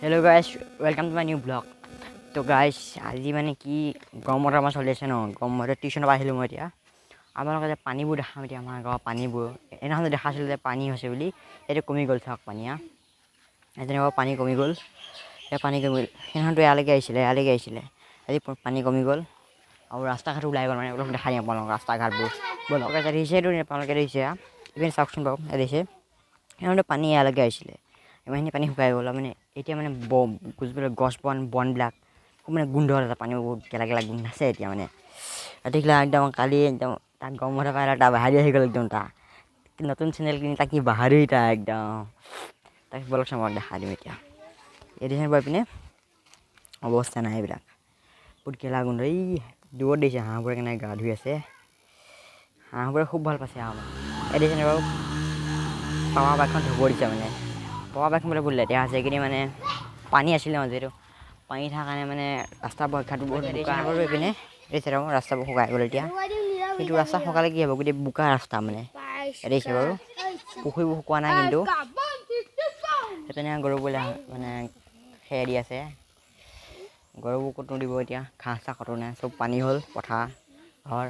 Hello guys, welcome to my new vlog. তো guys, আজি মানে কি গৰম বতৰ আমাৰ চলি আছে ন? গৰম বতৰ, টিউশ্যনৰ পৰা আহিলোঁ মই। এতিয়া আপোনালোকে যে পানীবোৰ দেখাম এতিয়া, আমাৰ গাঁৱৰ পানীবোৰ। সেইদিনাখন যে দেখাইছিলোঁ যে পানী হৈছে বুলি, সেইটো কমি গ'ল। চাওক পানী, তেনেকুৱা পানী কমি গ'ল। এতিয়া পানী কমি গ'ল। সেইদিনাখনতো ইয়ালৈকে আহিছিলে, ইয়ালৈকে আহিছিলে। আজি পানী কমি গ'ল আৰু ৰাস্তা ঘাটো ওলাই গ'ল। মানে অলপ দেখাই দিম আপোনালোকক ৰাস্তা ঘাটবোৰ। ব'লক। দেখিছে এইটো? আপোনালোকে দেখিছে ইপিনে, চাওকচোন বাৰু, দেখিছে? সেইদিনাখনতো পানী ইয়ালৈকে আহিছিলে। ইমানখিনি পানী শুকাই গ'ল। মানে এতিয়া মানে গছবিলাক, গছ বন বনবিলাক খুব মানে গোন্ধ ওলাইছে। পানী বহুত গেলা গেলা গোন্ধ আছে এতিয়া। মানে দেখিলা, একদম কালি একদম তাক গৰম বন্ধ পাই তাৰ বাহাৰি আহি গ'ল। একদম তাৰ নতুন চেনেল কিনি তাক কি বাহাৰি তাৰ একদম তাক। ব'লকচোন, মই দেখাই দিম এতিয়া। এই দেখিছে বাৰু, পিনে অৱস্থা নাই এইবিলাক, বহুত গেলা গোন্ধ। এই দূৰত দেখিছে হাঁহবোৰে কেনেকৈ গা ধুই আছে। হাঁহবোৰে খুব ভাল পাইছে। আৰু মানে এই দেখিছেনে বাৰু, পাপা বাইকখন ধুব দিছে। মানে পাপা বাইকখন বোলে বহুত লেতেৰা আছে। এইকেইদিন মানে পানী আছিলে ন, যিহেতু পানী থকাৰ কাৰণে মানে ৰাস্তাবোৰ ঘাটবোৰ বহুত বোকা বাৰু। এইপিনে দেখিছে বাৰু, ৰাস্তাবোৰ শুকাই গ'ল এতিয়া। কিন্তু ৰাস্তা শুকালে কি হ'ব? গোটেই বোকা ৰাস্তা। মানে দেখিছে বাৰু, পুখুৰীবোৰ শুকোৱা নাই কিন্তু। সেইপিনে গৰুবোৰ মানে খেৰ দি আছে। গৰুবোৰ ক'তনো দিব এতিয়া? ঘাঁহ চাহ ক'তো নাই, চব পানী হ'ল। পথাৰ ঘৰ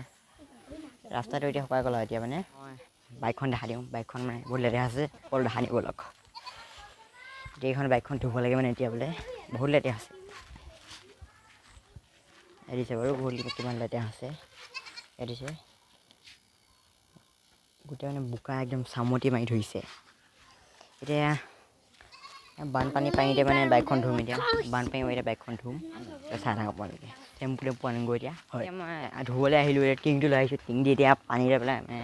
ৰাস্তাটো এতিয়া শুকাই গ'ল। আৰু এতিয়া মানে মই বাইকখন দেখাই দিওঁ। বাইকখন মানে বহুত লেতেৰা আছে, অকল দেখাই দিব। ব'লক। এতিয়া এইখন বাইকখন ধুব লাগে। মানে এতিয়া বোলে বহুত লেতেৰা আছে। এৰিছে বাৰু, বহুত কিমান লেতেৰা আছে এৰিছে। গোটেই মানে বোকা একদম চামতি মাৰি ধৰিছে। এতিয়া বানপানী পানীতে মানে বাইকখন ধুম। এতিয়া বানপানী, এতিয়া বাইকখন ধুম, চাই থাকক আপোনালোকে। চেম্পু টেম্পু আনিব এতিয়া হয়। মই ধুবলৈ আহিলোঁ। এতিয়া টিংটো লৈ আহিছোঁ। টিং দি এতিয়া পানী লৈ পেলাই মানে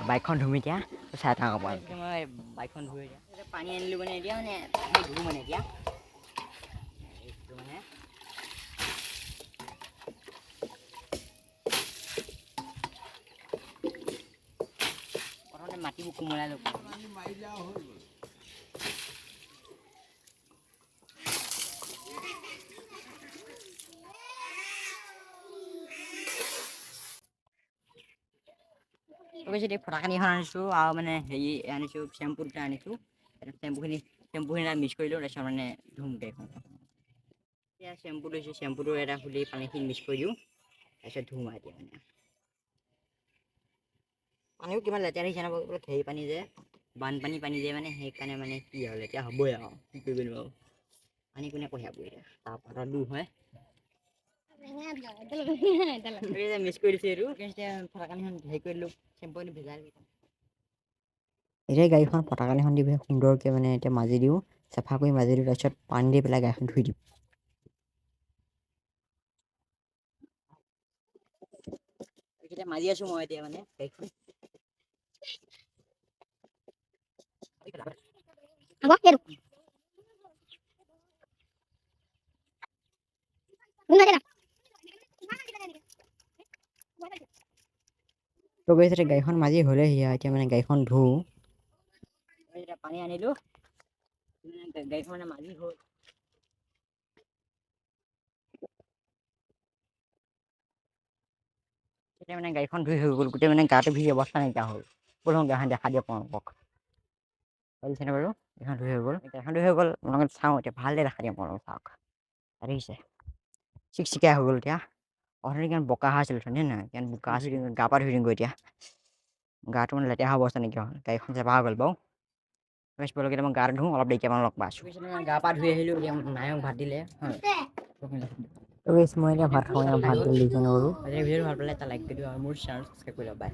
বাইকখন ধুম। এতিয়া চাই থাকক আপোনালোকে, মই বাইকখন ধুই এতিয়া পানী আনিলোঁ। মানে এতিয়া মানে ধুওঁ মানে এতিয়া মানে প্ৰথমতে মাটিবোৰ কোমলাই ল'ব। কৈছে এতিয়া ফটাকানি এখন আনিছোঁ আৰু মানে হেৰি আনিছোঁ, চেম্পু দুটা আনিছোঁ। চেম্পুখিনি মিক্স কৰিলোঁ, তাৰপিছত মানে ধুম গাড়ীখন। এতিয়া চেম্পু লৈছোঁ, চেম্পুটো এটা খুলি পানীখিনি মিক্স কৰি দিওঁ, তাৰপিছত ধুম। আৰু এতিয়া মানে পানীও কিমান লেতেৰা আহিছে ন? হেৰি পানী যে, বানপানী পানী যে, মানে সেইকাৰণে মানে কি আৰু লেতেৰা হ'বই আৰু। কি কৰিব নোৱাৰো, পানী কোনে কঢ়িয়াব এতিয়া? তাৰপৰা দূৰ হয়। মিক্স কৰি দিছোঁ এইটো। এতিয়া ফটাকানিখন হেৰি কৰি দিলোঁ, চেম্পু ভিজাই। এতিয়া গাড়ীখন ফটাকানিখন দি পেলাই সুন্দৰকৈ মানে এতিয়া মাজি দিওঁ, চাফা কৰি মাজি দিওঁ। তাৰপিছত পানী দি পেলাই গাড়ীখন ধুই দিম। এতিয়া মাজি আছোঁ মই এতিয়া মানে গাড়ীখন। তো গৈছে, গাড়ীখন মাজি হ'লেহি। এতিয়া মানে গাড়ীখন ধুওঁ। এতিয়া পানী আনিলোঁ, গাড়ীখন মানে মাজি হ'ল। এতিয়া মানে গাড়ীখন ধুই হৈ গ'ল। গোটেই মানে গাটো ভিজি অৱস্থা নাইকিয়া হ'ল। ব'লক, গাড়ীখন দেখা দিয়ক আপোনালোকক। পাৰিছেনে বাৰু? গাড়ীখন ধুই হৈ গ'ল, গাড়ীখন ধুই হৈ গ'ল। আপোনালোকে চাওঁ, এতিয়া ভালদৰে দেখা দিম আপোনালোকক। চাওক, দেখিছে, চিকচিকাই হৈ গ'ল। এতিয়া অথনি কিমান বোকা হৈ আছিল, হয় নহয়? কিমান বোকা আছিল। গা পা ধুই দিওঁগৈ এতিয়া। গাটো মানে লেতেৰা হ'ব অৱস্থা নাইকিয়া হ'ল। গাড়ীখন চাফা হৈ গ'ল বাৰু। ব'লক, এতিয়া মই গাটো ধুওঁ, অলপ দেৰিকৈ আপোনালোক লগ পাই আছোঁ। গা পা ধুই আহিলোঁ। এতিয়া মায়ে ভাত দিলে। হয়, মই এতিয়া ভাত খাওঁ। ভাত দিলে বাৰু। ভিডিঅ'টো ভাল পালে এটা লাইক কৰি দিওঁ আৰু মোৰ চেনেল ছাবস্ক্ৰাইব কৰি লওক। বাই।